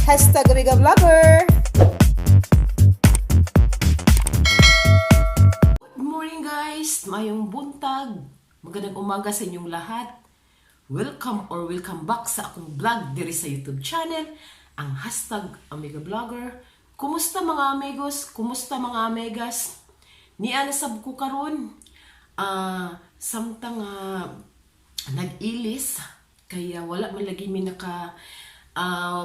#AmigaVlogger! Good morning, guys! Mayong buntag! Magandang umaga sa inyong lahat. Welcome or welcome back sa akong vlog diri sa YouTube channel, ang #AmigaVlogger. Kumusta, mga amigos? Kumusta, mga amigas? Niya na sab ko karon. Samtang nag-ilis kaya wala man lagi mi naka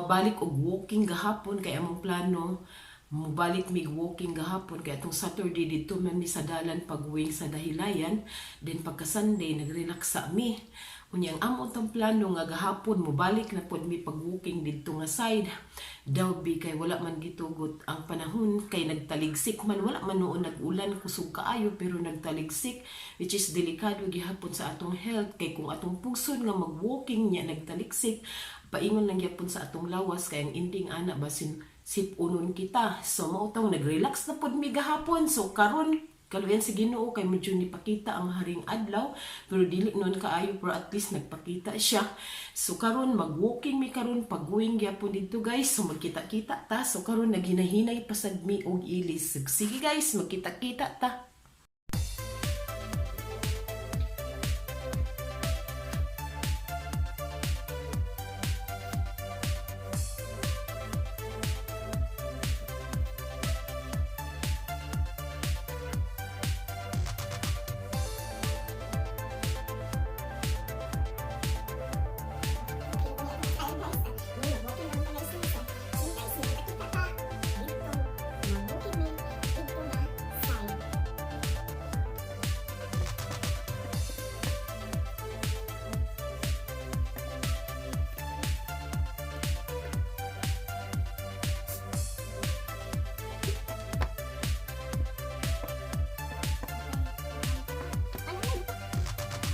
balik og walking gahapon kay among plano mubalik mig walking gahapon kay atong Saturday dito man mi sa dalan pag-uwing sa Dahilayan, then pagka Sunday nagrelax sa mi. Unya ang amo tong plano nga gahapon mubalik na pod mi pag walking didto nga side daw bi kay wala man gitugot ang panahon kay nagtaligsik man. Wala man noon nag-ulan kusog kaayo pero nagtaligsik, which is delikado gihapon sa atong health kay kung atong pugson nga mag-walking nya nagtaliksik, paingon lang gyapon sa atong lawas kay ang ending ana basin sip-unon kita. So mao tong nag-relax na pod mi gahapon. So karon, kaluyan sa Ginoo kay medyo nipakita ang haring adlaw, pero dili noon kaayo, pero at least nagpakita siya. So karon mag-walking mi karon pag-going gyapon didto, guys. So magkita-kita ta. So karon naghinahinay pasad mi og ilis. Sige guys, magkita-kita ta.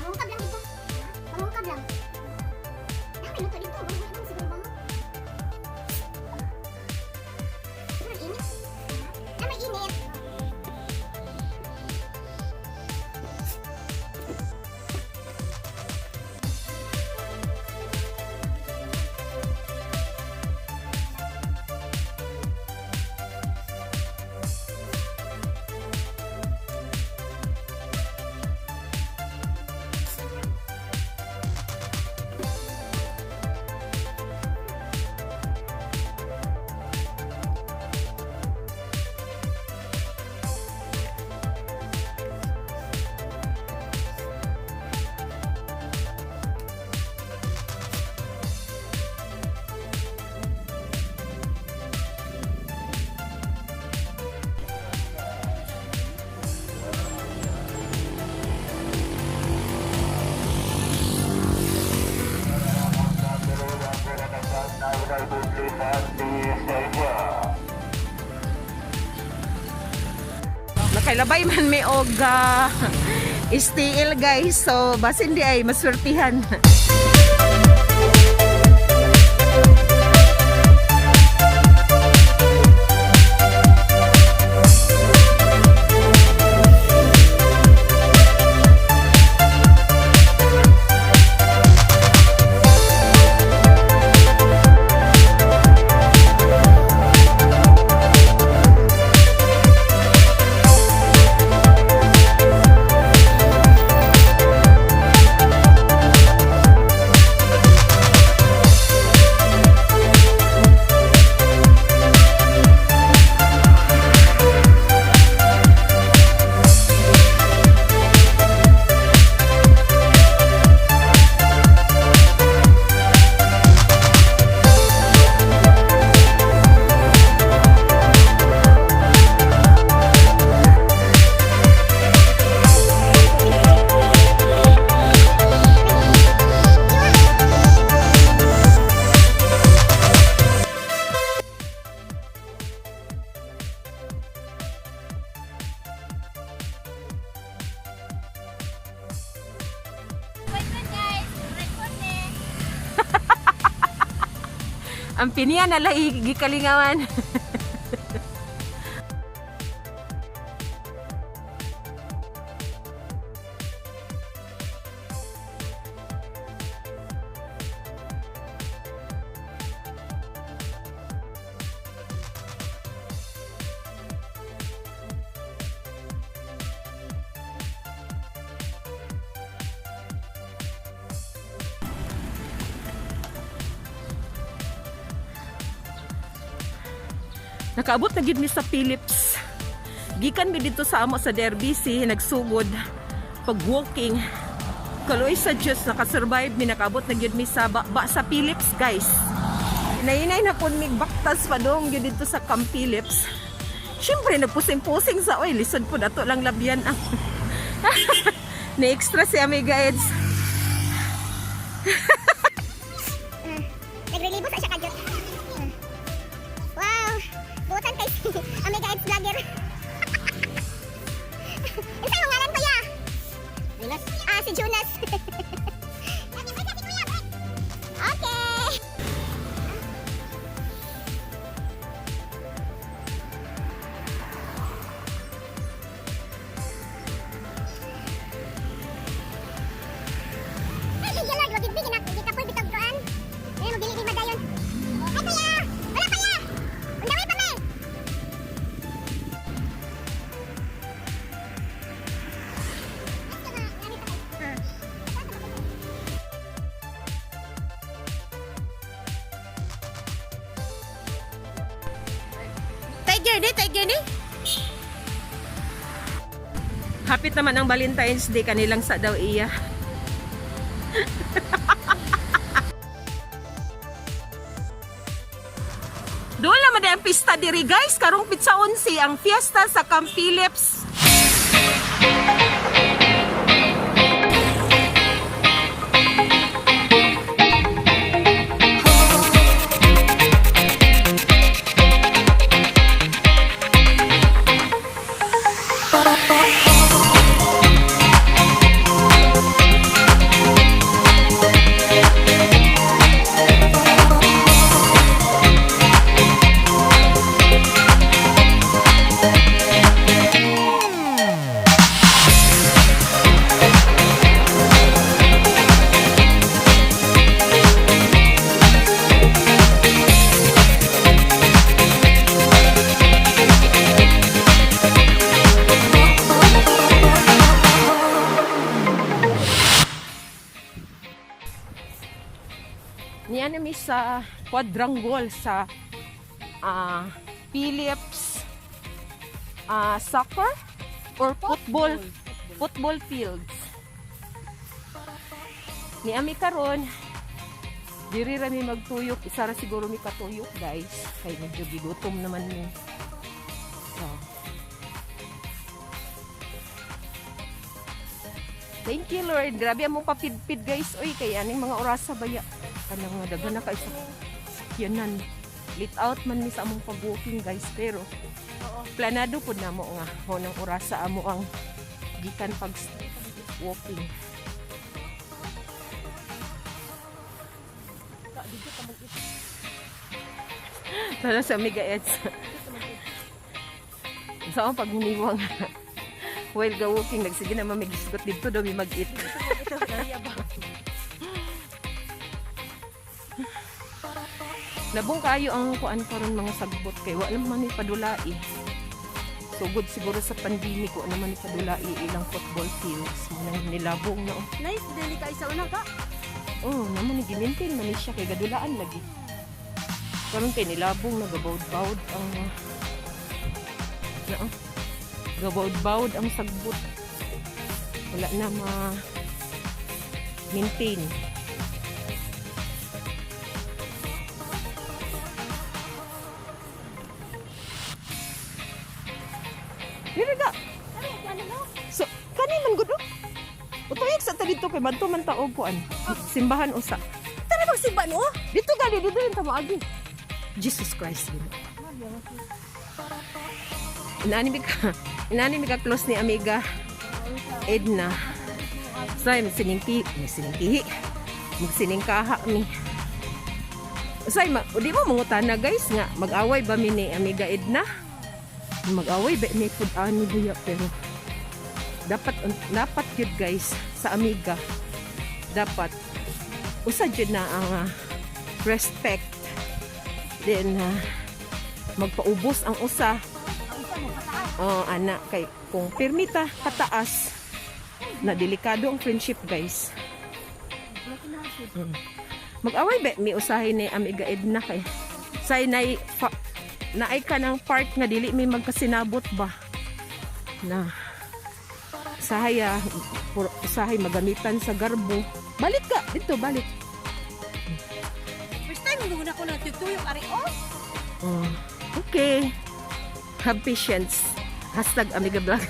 Pangungkab lang dito. Pangungkab lang. Ah, may luto dito. Wala naman siguro ba? Murag init. Ah, may init. Nakailabay man mi og STL, guys. So basin di ay maswertihan. Guys, record eh. Ang piniya na lahi gikalingawan. Nakaabot na gyud mi sa Philips. Gikan mi dito sa amo sa Derby nagsugod pag walking. Kaluoy sa Diyos, nakasurvive mi, nakaabot na gyud mi sa ba, sa Philips, guys. Inainay na pud mig baktas padong gyud dito sa Camp Philips. Siyempre, nagpusing-pusing sa oy, lisod po ato lang labyan ang ni extra si Amiga Eds. Nagrelibo sa siya kadyot. Wow! Buotan kay si Amiga Eds Vlogger. Isa yung ngalan kuya? Jonas. Ah, si Jonas. Okay. Ay, bigyan Lord, wag ibigin ako. Gikapoy bitog kuan. Ay, mo dili di madayon. Ay, kuya! Wala kuya! Undaway pa may! Tiger ni, tiger ni. Hapit naman ang Valentine's Day, kanilang sa daw iya. Doon naman ang pista diri, guys, karong pitsa 11 ang fiesta sa Camp Philips. Niya na mi sa quadrangle sa Philips soccer or football football fields. Ni ami karon diri ra mi magtuyok, isa ra siguro mi katuyok, guys, kay medyo gigutom naman mi. So, thank you, Lord. Grabe among papidpid, guys. Uy, kay aning mga orasa baya. Kanang nga daghan na kay sa yanan. Lit out man mi sa among pag-walking, guys, pero planado pud namo nga mo nang orasa amo ang gikan pag walking. Tara sa Amiga Eds. Sa akong paghiniwang. While ga walking, nagsige naman may gisgot dito daw may mag-eat. Labong kayo ang kuan karon mga sagbot kay wala man ni padulai. Sugod siguro sa pandemic, wa naman ni padulai ilang football fields mo nang nilabong na. Oh. Nice, dili ka isa una ka. Oh, naman ni gimaintain man ni siya kay gadulaan lagi. Karon kay nilabong na gabawd-bawd ang na, oh. Gabawd-bawd ang sagbot. Wala na ma maintain. Dili ka. So, kani man gud oh. Utuyok sa ta dito kay madto man ta og kuan. Simbahan usa. Tara magsimba no? Dito gali dito rin ta moagi. Jesus Christ. Ginoo. Inani mi ka close ni Amiga Edna. Say magsiningtihi. Magsiningkaha mi. Say ma, di mo mangutana, guys, nga mag-away ba mi ni Amiga Edna? Mag-away ba mi pud ani buya, pero dapat dapat yun, guys, sa amiga dapat usa jud na ang respect, then magpaubos ang usa. Oh, ana, kay kung pirmita kataas na, delikado ang friendship, guys. Mag-away ba mi usahay ni Amiga Edna kay say nay Naay ka ng part nga dili may magkasinabot ba na usahay usahay magamitan sa garbo. Balik ka dito, balik. First time mo na ko na tuyok ari oh. Oh, okay. Have patience. #AmigaVlog.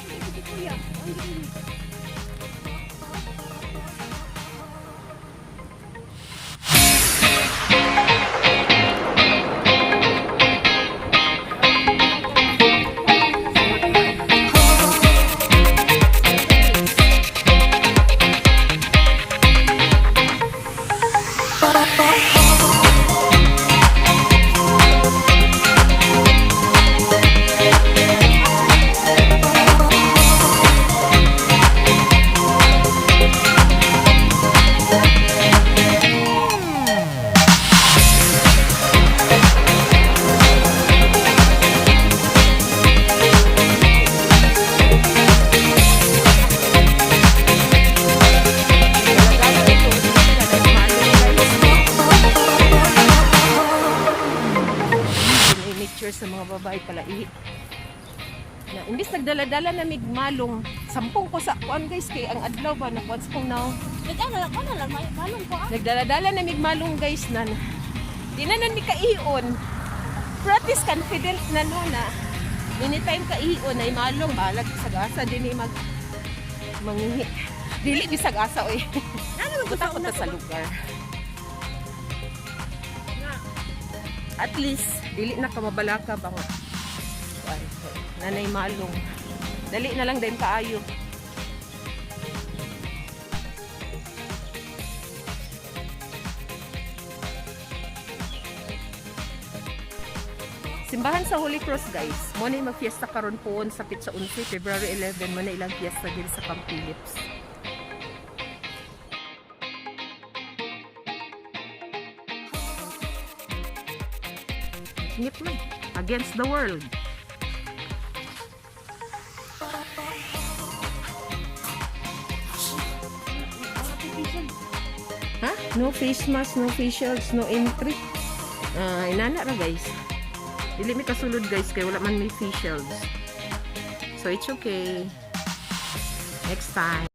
Hindi kuya. Ang gini. Nature sa mga babae pala ihi. Na imbis nagdala-dala na mig malong, sampung ko sa kuan guys, kay ang adlaw ba na kuan sa kong now. Nag-ano ko na lang may malong ko ah. Nagdala-dala na mig malong guys na di na nun mi kaion. Practice confident na no na anytime kaion ay malong balag sa asa din mag mangihi. Dili bisag asa oy. Ano man ko sa Punta una sa lugar. At least dili na ka mabalaka ba nga. Kuan, nanay malong. Dali na lang din kaayo. Simbahan sa Holy Cross guys. Mo na magfiesta karon puon sa Pitsa 11, February 11 mo na ilang fiesta din sa Camp Phillips. Ngit man. Against the world. Ha? No face mask, no face shields, no entry. Ah, inana ra guys. Dili mi kasulod guys kay wala man may face shields. So it's okay. Next time.